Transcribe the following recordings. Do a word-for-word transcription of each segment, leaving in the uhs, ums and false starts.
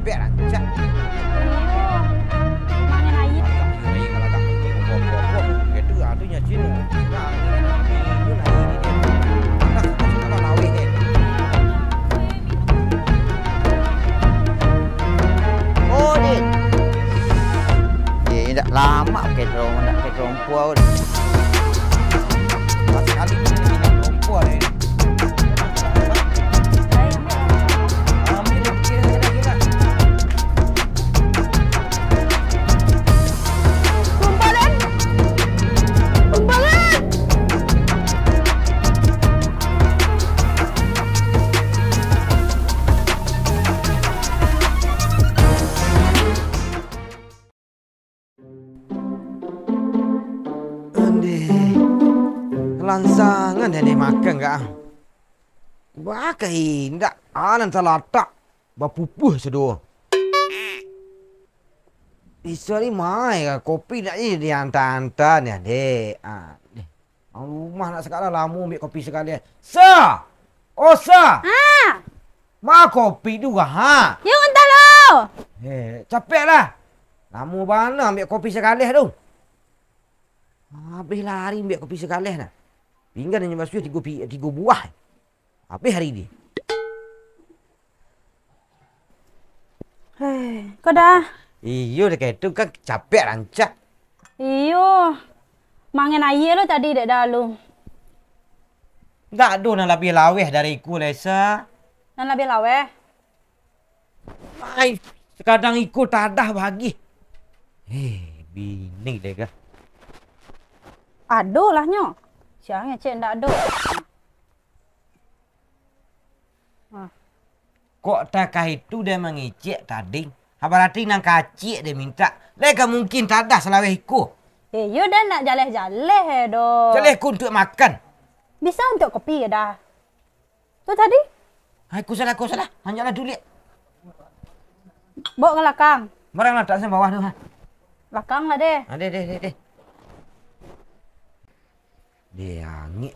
Bek rancak. Iyo. Mangan aia. Aia kalau tak penting, buah-buah. Itu ado nyo Cina. Nah, ini, ini, ini, ini. Nah, sudah, sudah, laweh, eh. Oh, ni. Eh, indak lamo ke dro, indak ke dro. Kuah. Pas kali ini, kompor, eh. Kumpalan! Kumpalan! Andeh, lansangan deh makan ka. Baa ka indak, anan talatak, bapupuah sado. Isuak ni mai ka kopi nak ni dianta-anta ni, dek. Ah, deh. Urang rumah nak sagalo lamo ambiak kopi sakali. Sa! Oh, Sa! Ha! Ma kopi tu, ha? Yo, antah lo! Eh, capeklah. Lamo bana ambiak kopi sakali tu. Abih lah ari ambiak kopi sakali nah. Pinggan inyo basuah tigo pi-, tigo buah. Abih ari ni. Heh, ko dah. Iyo, dek itu kan capek rancak. Iyo. Mangan aia lo tadi dek dalu. Ndak ado nan labiah laweh dari iko, Lesa. Nan labiah laweh? Ai, sakadang iko tadah bagih. Eh, bini deh kah? Ado lah nyo. Sia ngecek ndak ado. Ah. Kok takah itu deh mangecek tadi? Ha, barati nan kacik deh mintak. Lai ka mungkin tadah salaweh iko. Eh, yo dah nak jaleh-jaleh eh doh. Jaleh ko untuak makan. Bisa untuak kopi yo dah. Tu tadi? Hai, ko salah, ko salah. Hanjaklah duliak. Bawa ka lakang. Barang lah, tak sen bawah tu, ha. Lakang lah deh. Ha, deh, deh, deh, deh. Deh, angek.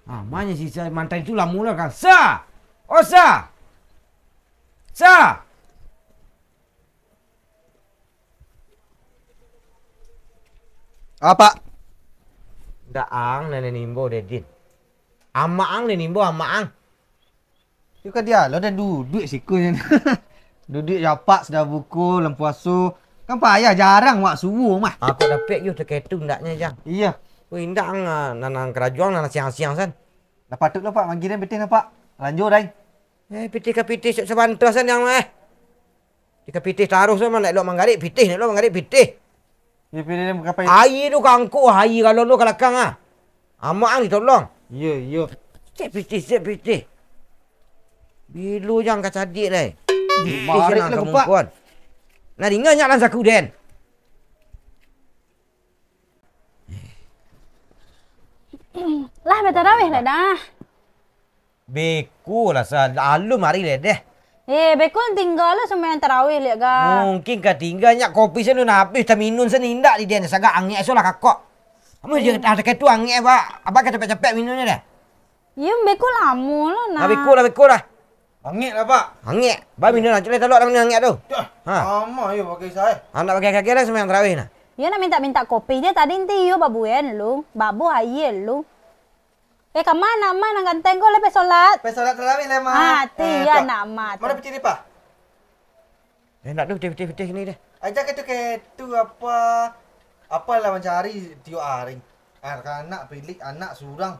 Ah, manya si Sa-, mantan itu lamo lah kan. Sa! Oh, Sa! Sa! Apak. Ndak ang nan nimbau deh, Din. Amak ang nan nimbau, amak ang. Yo ka dialah dah duduak siko nyo. Duduak japak sudah buko, lampuaso. Kan payah, jarang wak suo mah. Aku dapek yo takah itu ndaknyo, Jang. Iyo. Wih, ndak ang, ah, nan, nan karajo ang nan siang-siang san. Lah patuik lo, Pak, manggi den pitih nah, Pak. Lanjo, dai. Eh, pitih ka pitih, sa-, sabanta san, Jang, eh. Pitih ka pitih taruih san, nak elok manggarik pitih, nak elok manggarik pitih. Iyo, pitih den ka pai. Aia tu ka angkok, aia galon tu ka lakang, ah. Amak ang ditolong. Iyo, iyo. Cek pitih, cek pitih. Bilo Jang ka cadiak lai. Pitih barek senang lah, ka Pak. Mungkuan. Nah, ringan nyak lan saku den. Lah, batarawih lah dah. Beko lah, sa-, alun mari lai deh. Eh, beko tingga lah sumbayang tarawih liak ga. Mungkin ka tingga nyak kopi sen alun abih, taminum sen indak di den, sagak angek so lah kakok. Amun je ada ketu angek, Pak. Abah ka capek-capek minumnyo deh. Iyo, beko lamo lah, nah. Nah, beko lah, beko lah. Angek lah, Pak. Angek. Bah, minum lah. Cek lah, talok lah minum angek tu. Dah, ha. Lamo yo pakai saya. Anak pakai kaki lah sumbayang tarawih nah. Iyo, nak mintak-mintak kopi je tadi, enti iyo babuen lu, babuah aia lu. Eh, kama anak ma nan ganteng ko, lai pai solat? Pai solat tarawih lai, Ma. Ah, tu eh, iyo, anak ma tu. Mano pitih ni, Pak? Eh, ndak tu, pitih, pitih, pitih sini deh. Aja ketu-ketu apa, apa lah mancari tiok ari. Anak pilik, anak surang.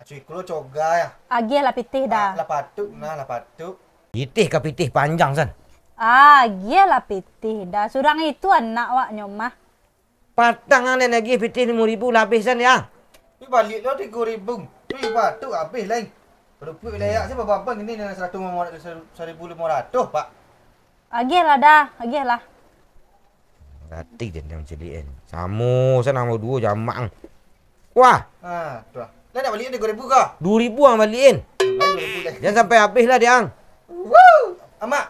Cuy kulo cogai ah. Agiah lah pitih dah. Ah, lah patuik nah, lah patuik. Pitih ka pitih panjang san. Ah, agiah lah pitih dah. Surang itu anak wak nyo mah. Patang ang den agiah pitih limo ribu lah abih san, ya. Tapi baliak lo tigo ribu. Tu ibarat tu abih lai. Rupiah wilayah se bababang ini dengan saratus limo, saribu limo ratus, Pak. Agiah lah dah, agiah lah. Rati den yang ciliak kan. Samo san ang duo jamak ang. Wah. Ha, tu lah. Lah nak baliak tigo ribu ko? Duo ribu ang baliak kan. Lah duo ribu dah. Jan sampai abih lah dek ang. Wuh. Amak.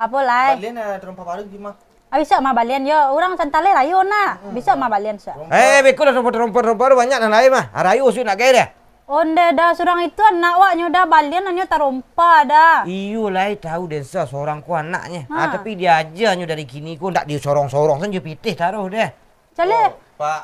Apo lai? Balian, ah, tarompah baru di mah. Ah, bisuak mah balian yo. Urang Santaleh layo nah. Mm-mm. Bisuak mah balian suak. Tarompah. Eh, beko lah tarompah-tarompah baru banyak nan lain mah. Arayo suak nak gaya deh. Ondeh dah, surang itu anak wak nyo dah, balian nyo tarompa dah. Iyo lai, tahu den sa, sorang ko anaknyo. Ha. Ah, tapi diaja nyo dari kini ko, ndak disorong-sorong sajo pitih taruh deh. Caleh. Oh, Pak.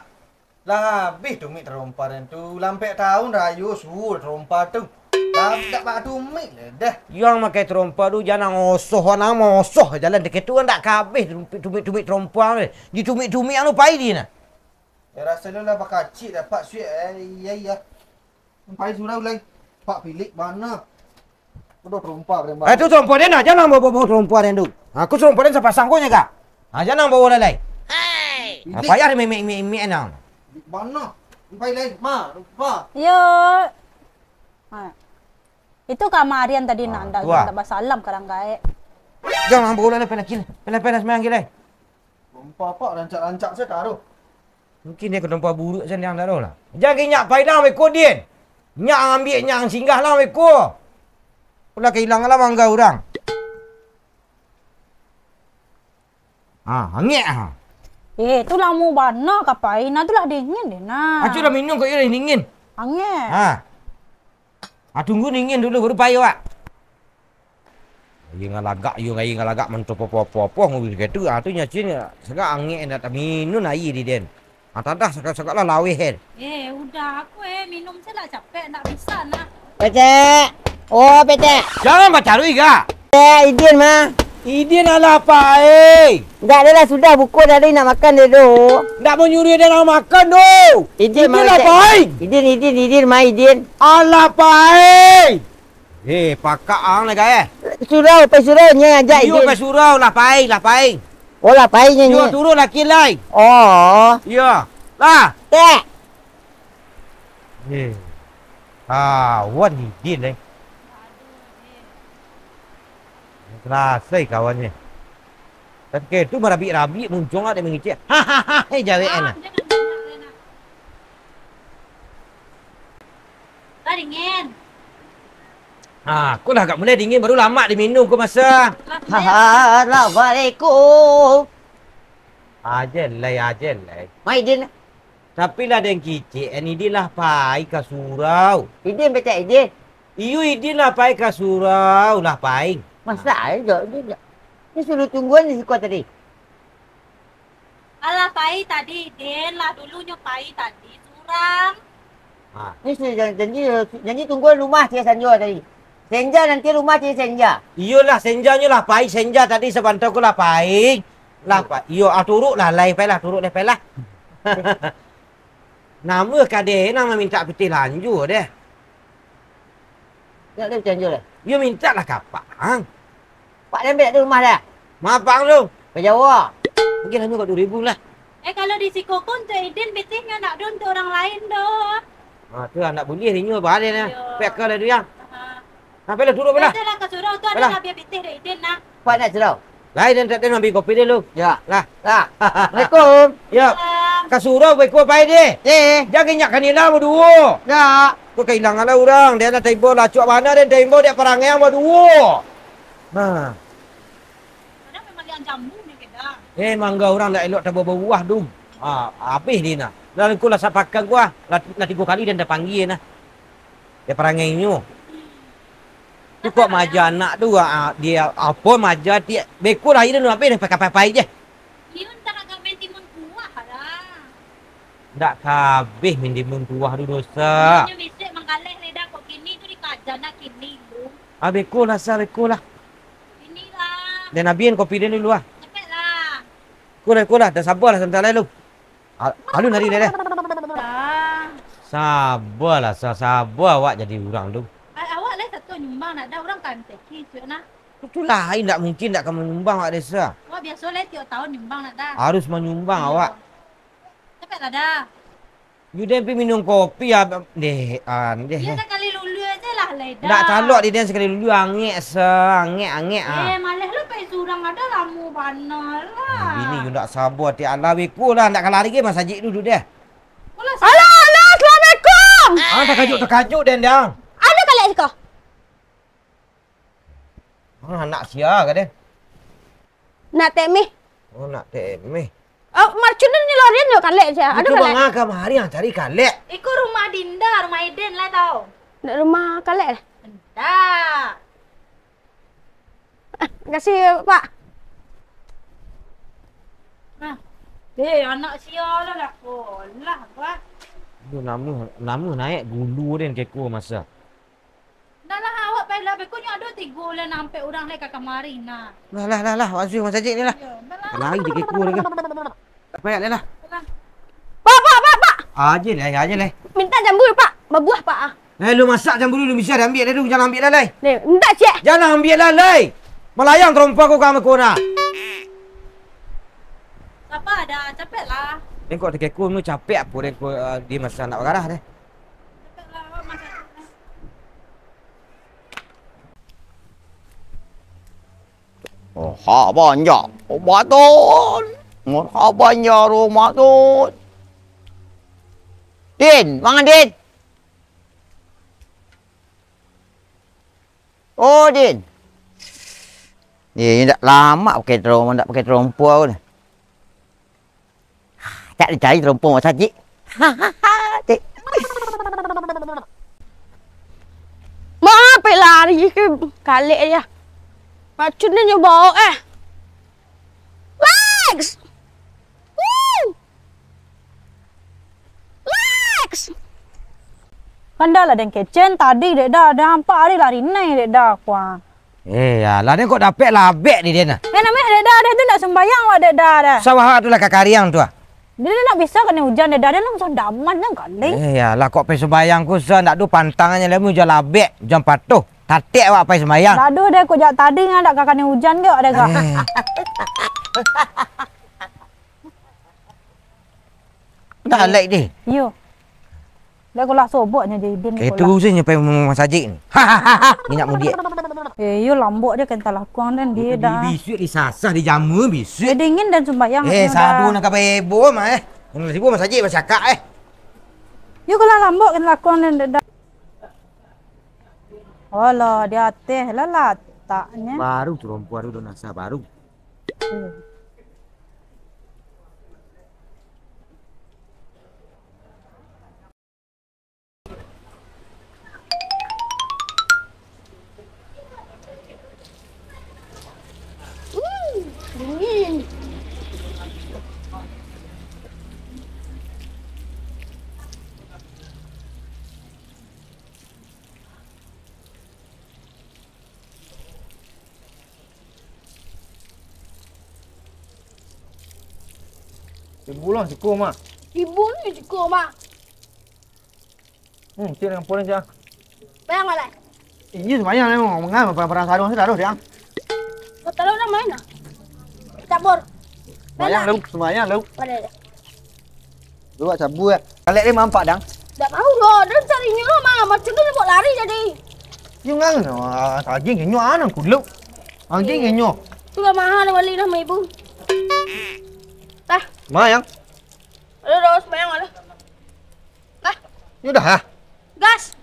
Lah abih tumik tarompa den tu. Lampek tahun rayo suo tarompa tu. Lah dak ba tumik lah dah. Yang makai tarompa tu jangan osoh, nang mosoh jalan dek itu, ndak ka abih tumik-tumik tarompa tu. Ditumik-tumik anu pai di nah. Ya, raso lu lah bakacik dah, Pak, suik, eh, iya, iya. Pai surau lai. Pak Pilik bana. Aduh, tarompa den, Bang. Eh, tu tarompa den, ah, jangan bawa-bawa tarompa den tu. Aku tarompa den sapasang ko nyo, Kak. Ah, jangan bawa lai-lai. Ah, Pilik. Payah den mimik-mimik nang. Pilik bana. Pai lai, ma, lupa. Yo. Ha. Itu kamarian tadi. Ah, nak ndak, tu ah. Ndak basalam kadang gaek. Jangan bawa lai, lai, pai lai, pai lai, pai lai, semayang lai. Tarompa Pak rancak-rancak sajo taruh. Mungkin den ka tarompa buruak sajo, ndak tahu lah. Jan nyak pai nang beko din. Nyak ambiak, nyak singgah lah beko. Ulah ka ilang lah mangga urang. Ah, angek ah. Eh, tu lamo bana ka pai, nah tu lah dingin deh nah. Acu lah minum kok iyo lah dingin. Angek. Ah. Ah, tunggu dingin dulu baru pai awak. Iyo ngalagak, iyo ngai ngalagak, mantopopopopoh ngubin kaitu. Ah, tu nyo cin, sagak angek ndak taminun aia di den. Ah, tadah sagak-sagak lah laweh den. Eh, udah aku, eh, minum salah capek, ndak bisa nah. Pecek. Oh, Pecek. Jangan bacarui, Kak. Eh, Idin mah. Idin alah pai. Ndak ado lah, sudah buko tadi nak makan deh tu. Ndak manyuruah den nak makan tu. Idin mah, lah Pecek. Pai. Idin, Idin, Idin mah, Idin. Alah pai. Eh, pakak ang lah, Kak, eh. Surau, pai surau, nyo ajak Idin. Iyo, pai surau, lah pai, lah pai. Oh, lah pai nyo. Iyo, turun lah, kin lai. Oh. Iyo. Lah. Tek. Eh. Kawan Idin, eh. Salasai kawannyo. Tapi kaitu marabik-rabik muncuang dek mangecek. Hahaha, eh, jawek an. Ah, dingin. Ah, ko lah agak mulai dingin, baru lamak diminum ko masa. Assalamualaikum. Aja lai, aja lai. Mai, Din. Tapi lah den kicik, Idin lah pai ka surau. Idin, Pecek, Idin. Iyo, Idin lah pai ka surau, lah pai. Masa aja, Idin. Ni suruh tungguan di siko tadi. Alah pai tadi, Din, lah dulu nyo pai tadi, surang. Ha. Ni sudah jan-, janji, janji tunggu rumah Cik Sanjo tadi. Senja nanti rumah Cik Senja. Iyolah, Senja nyo lah pai, Senja tadi sabanta ko lah pai. Lah pai. Iyo, ah, turuk lah, lai pai lah, turuk deh, pai lah. Namo kadeh nan mamintak pitih lanjua deh. Nak dia pitih lanjua deh. Iyo, mintak lah ka Pak ang. Pak den bek di rumah dah. Ma Pak ang tu? Ka Jawa. Mungkin hanyo kat duo ribu lah. Eh, kalau di siko ko untuak Idin pitihnyo, ndak ado untuak urang lain doh. Ah, tu lah, ndak buliah dinyo, bah, deh, nah. Iyo. Pek ka lah tu, yang. Aha. Nah, pai lah, turuk, pai lah. Biasalah ka surau tu, ado lah. Labiah pitih dari Idin, nah. Pak nak surau? Lai, den tak den ambil kopi dulu. Ya. Lah. Lah. Assalamualaikum. Ya. Salam. Ka surau, baik ko pai deh. Eh. Jangan nyak kanila baduo. Ya. Ko kailangan lah urang, dia nak taimbau lah, cuak bana den taimbau dek parangai ang baduo. Nah. Kadang memang liang jambu ni kita. Eh, mangga urang ndak elok tabuah buah tu. Ah, habis dia nah. Lalu ko lah sapakan ko ah, lah, lah tigo kali den tapanggia nah. Dia parangainyo. Tu kok maja anak tu, ah, dia apo maja tiak beko lah, dia habis dah pakai-pakai je. Iyo, ndak agak main timun kuah lah. Ndak ka habis main timun kuah tu dosa. Inyo bisuak manggaleh leda kok kini tu dikaja nak kini lu. Ah, beko lah, Sa, beko lah. Inilah. Den abihan kopi den dulu ah. Cepatlah. Ko lah, ko lah, dah saba lah sabanta lai lu. Al-, alun ari deh. Ah. Sabalah, sa-, saba awak jadi urang tu. A-, awak lai sato nyumbang nak dah urang kan teki cuak nah. Tu lain, ndak mungkin ndak ka manyumbang awak desa. Awak biaso lai tiok taun nyumbang nak dah. Harus manyumbang awak. Capek lah dah. Yu den pi minum kopi ah, deh, an, deh. Yo sakali lulu aja lah lai dah. Ndak talok di den sakali lulu, angek sa-, angek, angek ah. Eh, maleh lu pai surang ada lamo bana lah. Bini yu ndak saba ati alah, beko lah, ndak ka lari ge masajik dulu deh. Alah, alah, assalamualaikum. Ah, takajut, takajut den dang. Ado baliak siko. Ah, anak sia ka den? Nak teh mih. Oh, nak teh mih. Oh, marcunan ni larian jo kalek, Cak. Ado kalek. Bangah kamari yang cari kalek. Iko rumah Dinda, rumah Eden lah tau. Ndak rumah kalek lah. Ndak. Ah, makasih, Pak. Nah. Eh, anak sia lah, lah sekolah, Pak. Aduh, nama, nama naik gulu den keko masa. Dah lah, awak pai lah. Beko nyo ado tigo lah, nampek urang lai ka kamari, nah. Lah, lah, lah, lah. Wak Azul masajik ni lah. Yo, dah lah. Lari di keko ni kan. Payah lah. Dah lah. Pak, Pak, Pak, Pak. Aje lah, aje lah. Minta jambu, Pak. Babuah, Pak, ah. Eh, lu masak jambu dulu, bisa dah ambiak dah tu. Jangan ambiak lah, lai. Ni, minta, Cek. Jangan ambiak lah, lai. Malayang terompa ko kami kona. Saba dah, capek lah. Tengok di keko nu capek apo den ko, eh, di masa nak bagarah deh. Capek lah, awak masak dulu lah. Oh, ha, banyak. Obaton. Marhaban ya Ramadan. Din, mangan, Din. Oh, Din. Ye, indak lamak pakai trom-, indak pakai terompo ko. Tak dicari terompo masajik. Cik. Mape lari ke kalek ya? Pacun nyo baok, eh. Lex! Woo! Lex! Kan dah lah den kecen tadi, dek dah, dah ampak ari lari nai, dek dah, kuah. Eh, alah, den kok dapek labek di den, ah. Eh, namonyo dek dah, dek tu ndak sumbayang awak, dek dah, dah. Sawah tu lah kakariang tu, ah. Dia ndak bisa kanai ujan, dek dah, dia langsung daman, dah galeh. Eh, alah, kok pai sumbayang ku sa, ndak ado pantangannyo lai, ujan labek, ujan patuah. Tatek awak pai sumbayang. Aduh, deh, kok jak tadi nyo dak ka kanai ujan gek, deh, kok. Eh. Dah, alek deh. Iyo. Dah, kok lah sobok nyo jadi din. Eh, tu sajo pai masajik ni. Minyak mudiak. Eh, iyo, lambok je kan talakuang dan dia dah. Bisuak disasah, dijama bisuak. Eh, dingin dan sumbayang. Eh, sadu nak ka heboh mah, eh. Yang sibuk masajik bacakak, eh. Iyo, kok lah lambok kan talakuang dan dah. Alah, di ateh lah lataknyo. Baru tu rompo baru do nasa baru. Hmm. Hmm, dingin. Ibu lah siko, Mak. Ibu ni siko, Mak. Hmm, cik dengan pulang, cik. Bayang lah. Inyo sembayang ni, mangan parang-parang sarung sudah tu, Dang. Kau taruh dah main lah. Cabur. Sembayang lu, sembayang lu. Pada dah. Lu buat cabur, eh. Kalek dia mampak, Dang. Tak tahu lah, dia cari nyo lah, mah. Macam tu dia buat lari jadi. Nyo ngan, ah, saging nyo, ah, nang kuluk. Saging nyo. Tu lah mahal balik dah, mah ibu. Tah. Sembayang. Aduh, dah sembayang lah. Lah. Yo dah, ah. Gas.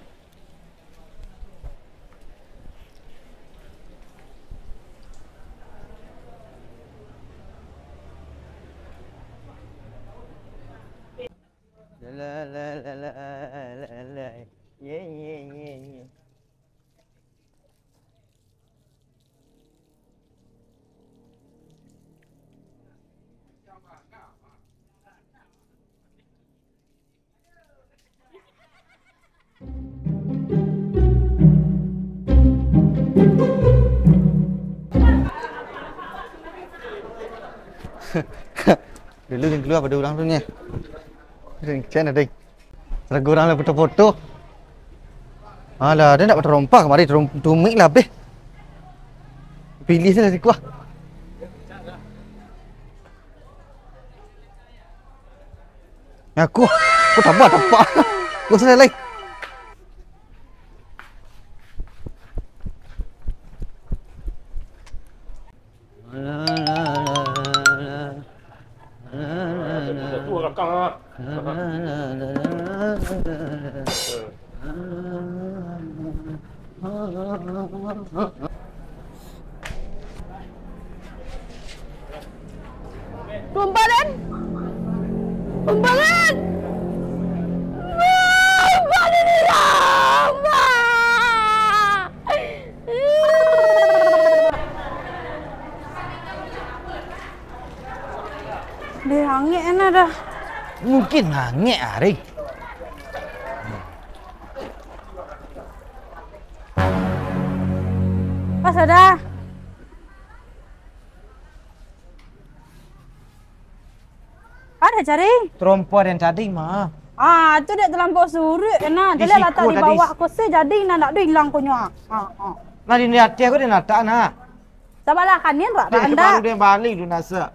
Dulu den kalua pado urang tu nyo. Den kecek ado. Ragu urang lah foto-foto. Alah, den ndak batarompa kamari, tarom-, tumik lah abih. Pilih sajo lah siko ah. Aku, aku tambah tampak. Aku salah lai. Tumpah, Den. Aduh. Mungkin ngangek ari. Pas ada. Ada cari? Terompa den tadi mah. Ah, tu dek talampau surut, nah. Di Tadi latak siku di tadi. Bawah ko se jadi, nah, ndak do ilang ko nyo. Ah, ah. Nah, di ateh ko den latak, nah. Sabalah kanin, rak, rak, ndak. Baru den bali tu, nasa.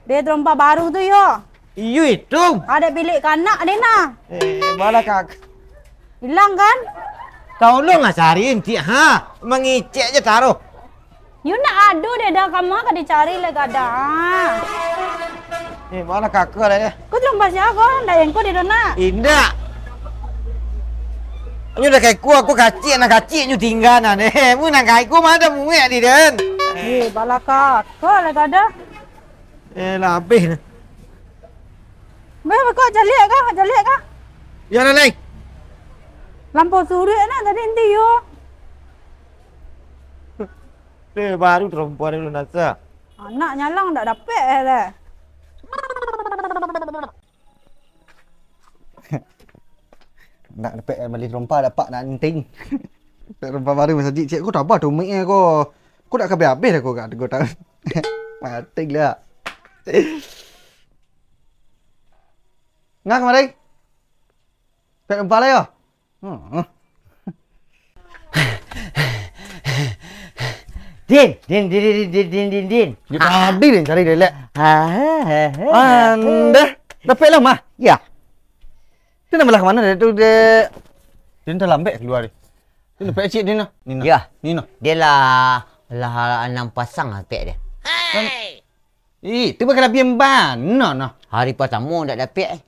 Dek terompa baru tu, yo. Iyo, itu. Ada bilik kanak, dek, nah. Eh, bala kak. Ilang, kan? Tolonglah cari, Encik, ha. Mangicek je taruh. Yo nak ado deh dah, kama ka dicari lai gadang. Eh, mana kakak lah ya? Kau terompa sia ko? Ndak yang kau di dona. Indak. Nyo dah kayak ku, aku kacik, anak kacik nyo tinggal nah, eh. Mu nak kayak ku, mana muek di den? Eh, bala kakak lai gadang. Eh, lah habis nah. Beh, kau jaliak kah? Jaliak kah? Ya lah, Neng. Lampau surut nak tadi nanti yo. Eh, baru terompa dulu nasa. Anak nyalang ndak dapek eh, deh. Nak dapek bali terompa, dapat nak ninting. Terompa baru masajik, cek, ko tabah tu mik eh, ko. Ko dak ka habis-habis dah ko, kat ko tak. Mati lah. Ngah kamari? Pek empat lah yo. Hmm. Din, din, din, din, din, din, din, din. Yo tadi den cari lelek. Ah, eh, eh, eh. Andeh, dapek lah mah. Ya. Tu nambah lah ka mano dek tu, dek? Den talambek kalua deh. Tu dapek cik den lah. Ni nah. Ya. Ni nah. Dia lah, lah anam pasang lah pek dia. Kan Ih, tu bakalabiahan bana nah. Hari patamo ndak dapek, eh.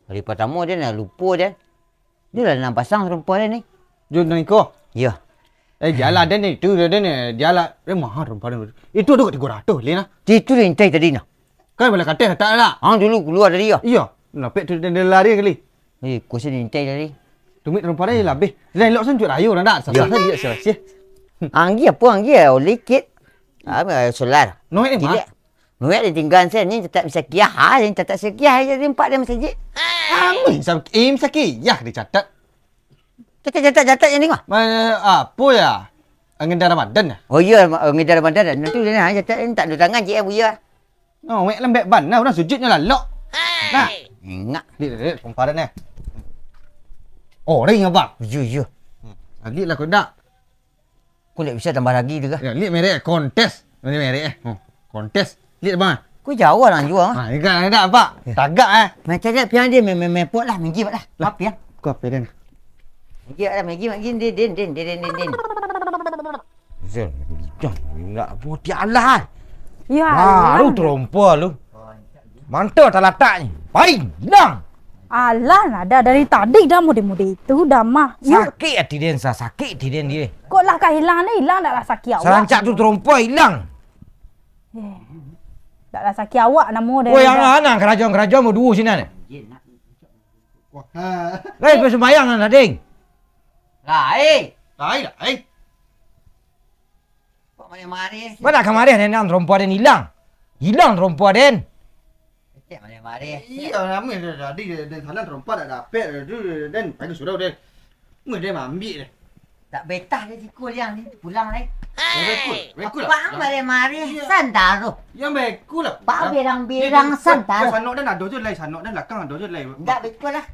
Hari patamo dia nak lupo dia. Dia lah nan pasang terompa dia ni. Jo nan iko? Iyo. Eh, jalan dia ni, tu dia ni, jalan. Eh, mahal terompa dia. Itu tu kat tigo ratuih leh nah. Itu dia intai tadi nah. Kan bala kateh tak lah? Hang dulu kalua tadi yo. Iyo, napek tu dia lari kali. Eh, ko se diintai tadi. Tumik terompa dah labih. Lah elok sanjuak rayo dah ndak? Sasah tadi sia-sia. Anggi apo anggi ya? Oleh kit. Ah, solar. Noek ni mah. Tidak. Noek ditinggal se ni tetap bisa kiah. Ha, ni tetap sekiah aja di empat dia masajik. Angin sam-, im sakiah dicatat. Catat, catat, catat yang ni mah. Ma-, apo ya? Angin dah Ramadan ya? Oh iya, ma-, angin dah Ramadan dah. Nanti dah nah, catat ni tak ada tangan cik ya, buya. Noek lembek bana, urang sujudnyo lalok. Nah. Ingak. Liek, liek, kumparan eh. Oring abang. Iyo, iyo. Hmm. Liek lah kau dak. Kau dak bisa tambah lagi tu kah? Ya, liek merek kontes. Ini merek eh. Hmm. Kontes. Liek bang. Kau jauh orang jual ah. Ha, ikan ada apa? Ya. Tagak eh. Macam ni pian dia me-, me-, mepot lah, menggi lah. Lah. Maaf ya. Kau apa dia? Menggi lah, menggi, menggi, din, din, din. Zel, dah, nak buat dia alah. Ya, baru terompa lu. Mantap talataknyo. Pai, hilang. Alah, lah dah dari tadi dah mode-mode itu dah mah. Sakik ati den, sa-, sakik ati den dia. Kok lah ka hilang ni, hilang dak lah sakik awak. Sarancak tu terompa hilang. Eh, dak lah sakik awak namo dah. Oh, yang dah. Anak kerajaan-kerajaan mau duo sinan. Wah. Lai, pasumbayang nan tadi. Lai. Lai, lai. Kok mareh-mareh? Mana kamari den nang terompa den hilang? Hilang terompa den. Kecek mareh-mareh. Iya, ramai dah tadi den salah terompa dak dapek tu den pagi surau den. Meh den ambiak den. Tak betah deh siko liang ni, pulang deh. Yang bekul, bekul lah. Apa mareh-mareh? Iya. Sandaro. Yang bekul lah. Pak berang-berang sandaro. Sanok dan ado je lai, sanok dan lakang ado je lai. Ndak bekul lah.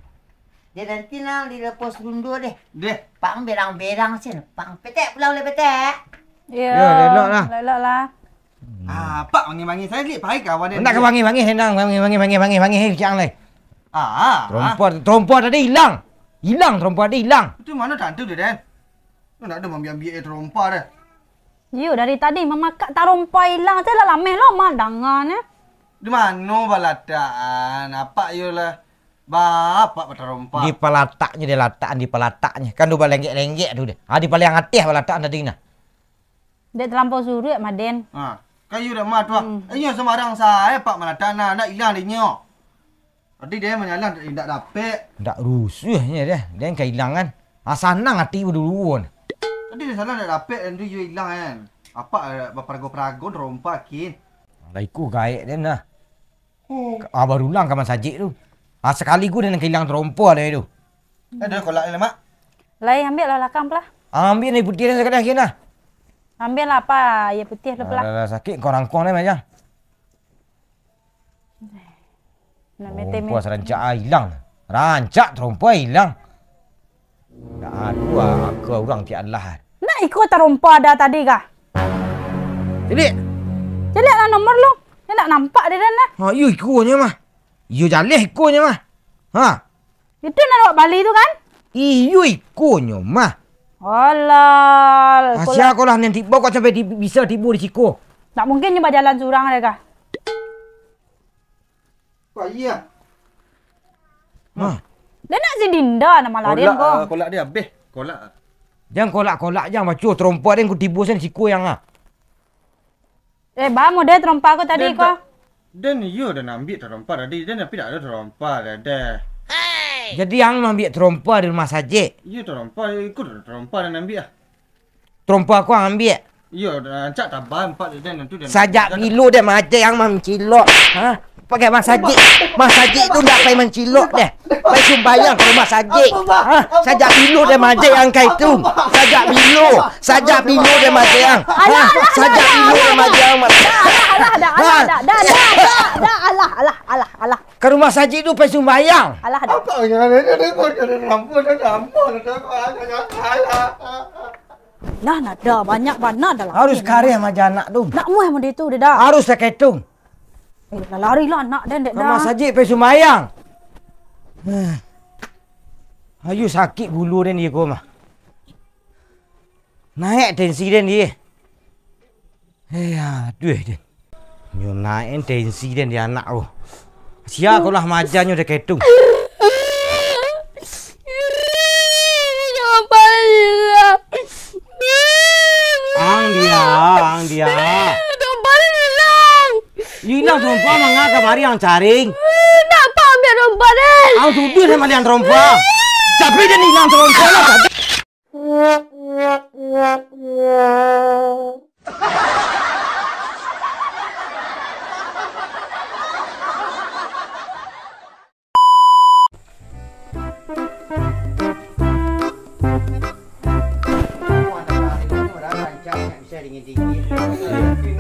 Dia nanti nang di pos ronda deh. Deh. Pang berang-berang sin. Pang petek pulang le petek. Iya. Ya, elok lah. Elok lah. Ah, Pak manggil-manggil saya, Lik, pai kawan dia. Ndak ka manggil-manggil, Endang, manggil-manggil, manggil-manggil, manggil, hei, kiang lai. Ah, ah. Terompa, terompa tadi hilang. Hilang, terompa tadi hilang. Itu mana tantu tu, Den? Tu ndak ada mambiak-ambiak terompa dah. Iyo, dari tadi mamakak tarompa hilang, saya lah lameh lo mandanganyo. Di mano balatakan? Apak iyo lah. Bapak batarompa. Di palataknyo, di latakan, di palataknyo. Kan tu balenggek-lenggek tu deh. Ha, di paling ateh balatakan tadi nah. Dek talampau suruik, Maden. Ha, kayu dak mah tu ah. Hmm. Inyo sambarang sae Pak malatak nah, ndak ilang dinyo. Tadi dia manyalah indak dapek. Ndak rusuhnyo dia, dia ka ilang kan. Ha, sanang ati baduluan. Tadi dia salah ndak dapek, dan tu iyo ilang kan. Apak, eh, baparago-parago, rompa kin. Lah iko gaek dia nah. Ah, barulang ka masajik tu. Ah, sakali ko den ka ilang tarompa dek tu. Eh, dah kolak ni, Mak. Lai, ambiak lah lakang pulo. Ah, ambiak ni putiah ni sakali akhir nah. Ambiak lah apa, aia putiah tu pulo. Alah, sakik kau rangkuang ni macam. Nah, mete, tarompa mete. Rancak ah ilang. Rancak tarompa ilang. Ndak ado ah, angka urang ti alah. Nak iko tarompa dah tadi kah? Caliak. Caliak lah nomor lu. Nyo ndak nampak di den lah. Ha, iyo ikonyo mah. Iyo jaleh ikonyo mah. Ha. Itu nan awak bali tu kan? Iyo ikonyo mah. Alah, ah, sia ko lah nan tibo kok sampai di, bisa tibo di siko. Ndak mungkin nyo bajalan surang deh kah? Wah, iya. Hah. Dia nak si Dinda nak malarian ko. Kolak, ah, kolak dia habis. Kolak. Jan kolak-kolak, jan baco tarompa den ku tibo sen siko yang ah. Eh, ba, mudah tarompa ko tadi ko. Den, den iyo den ambiak tarompa tadi. Den tapi dak ado tarompa deh. Jadi ang ambiak tarompa di rumah sajik? Iyo tarompa, iko tarompa den ambiak ah. Tarompa ko ang ambiak? Iyo, rancak tabah empat den tu den. Sajak bilo den maajai ang mancilok? Ha? Pakai masajik. Masajik tu ndak pai mancilok deh. Pai sumbayang ka rumah sajik. Ha? Sajak bilo den maajai ang ka itu? Sajak bilo? Sajak bilo den maajai ang? Ha? Sajak bilo den maajai ang? Alah, alah, dah, alah, dah, dah, dah, dah, dah, alah, alah, alah, alah. Ka rumah sajik tu pai sumbayang. Alah, dah. Apa yang ada ni? Ampun, ampun, ampun, ampun, ampun. Lah, nada banyak bana dalam. Harus kareh maja anak tu. Nak muah mode tu, Deda. Harus saketung. Eh, lah lari lah anak den, Deda. Ka rumah sajik pai sumbayang. Ayo sakik gulo den iko mah. Naik tensi den ye. Eh, aduh den. Nyo naik tensi den di anak tu. Sia ko lah majanyo dek ketung. Ang dia, ang dia. Ilang tarompa manga kamari ang caring. Napa ambiak tarompa den? Ang tuduh den maliang tarompa. Tapi den ilang tarompa lah tadi.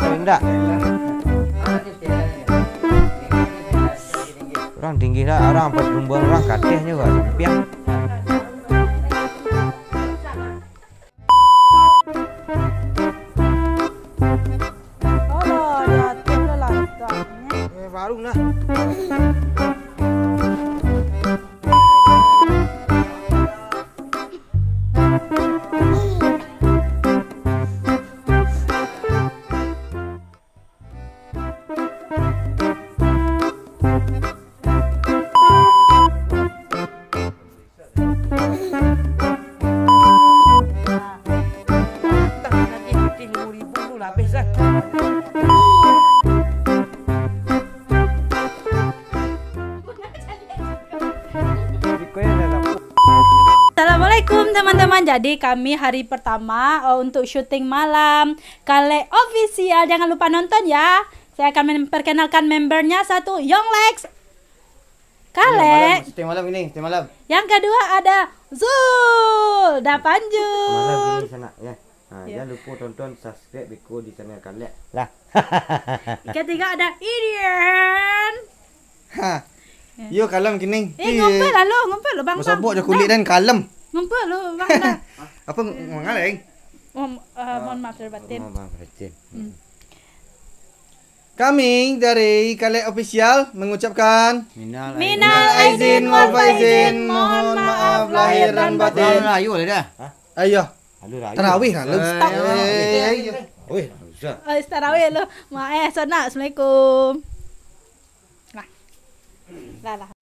Indak. Urang tinggi dah, urang pas lumbuang urang kateh nyo, piang. Alah, jatuah lah lantaknyo. Eh, baru nah. Assalamualaikum teman-teman. Jadi kami hari pertama, eh, untuk syuting malam. Kalek Official, jangan lupa nonton ya. Saya akan memperkenalkan membernya, satu, Yong Lex. Kalek. Malam, syuting malam ini, syuting malam. Yang kedua ada Zul Dapanjul. Malam ini sanak ya. Ha, ya. Jangan lupa tonton, subscribe beko di channel Kalek lah. Yang ketiga ada Idian. Ha. Ya. Yo, kalem kini. Eh, iya. Ngumpul lah lo, ngumpul lo, Bang. Basobok jo kulik dan kalem. Ngumpul lo, Bang, dah. Apa ng-, mangaleng? Mohon, eh, mohon maaf lahir batin. Mohon maaf lahir batin. Hmm. Kami dari Kalek Official mengucapkan minal aidin wal faizin, mohon maaf lahir dan batin. Hah? Ayo. Tarawih lah lu. Stop. Eh, ayo. Wih, susah. Oh, tarawih lu. Maaf, eh, sanak. Assalamualaikum. Lah. Lah, lah.